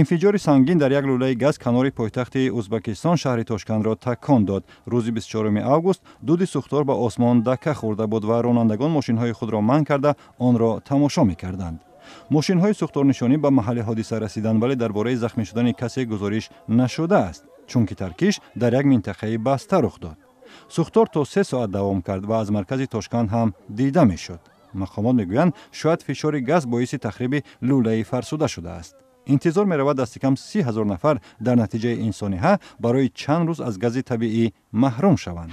Инфиҷори сангин дар як лӯлаи газ канори пойтахти Узбакистон, шаҳри Тошкандро такон дод. Рӯзи 24 август дуди сӯхтор ба осмон дакка хӯрда буд ва ронандагон мошинҳои худро манъ карда, онро тамошо мекарданд. Мошинҳои сӯхторнишонӣ ба маҳалли ҳодиса расиданд, вале дар бораи захмӣ шудани касе гузориш нашудааст, чунки таркиш дар як минтақаи баста рух дод. Сӯхтор то 3 соат давом кард ва аз маркази Тошканд ҳам дида мешуд. Мақомот мегӯянд, шояд фишори газ боиси тахриби лӯлаи фарсуда шудааст. Интизор меравад, дастикам 30 000 нафар дар натиҷаи ин сониҳа барои чанд рӯз аз гази табиӣ маҳрум шаванд.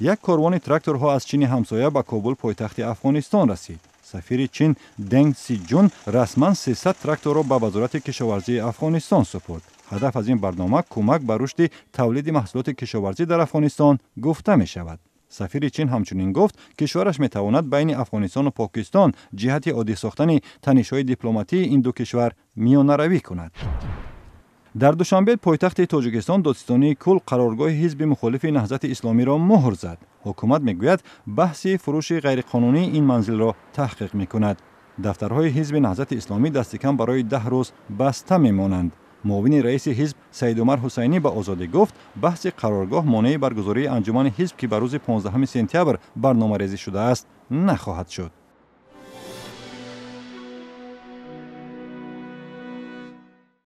Як корвони тракторҳо аз Чини ҳамсоя ба Кобул, пойтахти Афғонистон, расид. Сафири Чин Денг Сиҷун расман 300 тракторро ба Вазорати кишоварзии Афғонистон супурд. Ҳадаф аз ин барнома кӯмак ба рушди тавлиди маҳсулоти кишоварзӣ дар Афғонистон гуфта мешавад. Сафири Чин ҳамчунин гуфт, кишвараш метавонад байни Афғонистону Покистон ҷиҳати оддӣ сохтани танишҳои дипломатии ин ду кишвар миёнаравӣ кунад. Дар Душанбе, пойтахти Тоҷикистон, додситонии кул қароргоҳи ҳизби мухолифи Наҳзати Исломиро муҳр зад. Ҳукумат мегӯяд, баҳси фурӯши ғайриқонунии ин манзилро таҳқиқ мекунад. Дафтарҳои ҳизби Наҳзати Исломӣ дастикам барои 10 рӯз баста мемонанд. Муовини раиси ҳизб Саидумар Ҳусайнӣ ба Озодӣ гуфт, баҳси қароргоҳ монеи баргузории анҷумани ҳизб, ки ба рӯзи 15 сентябр барномарезӣ шудааст, нахоҳад шуд.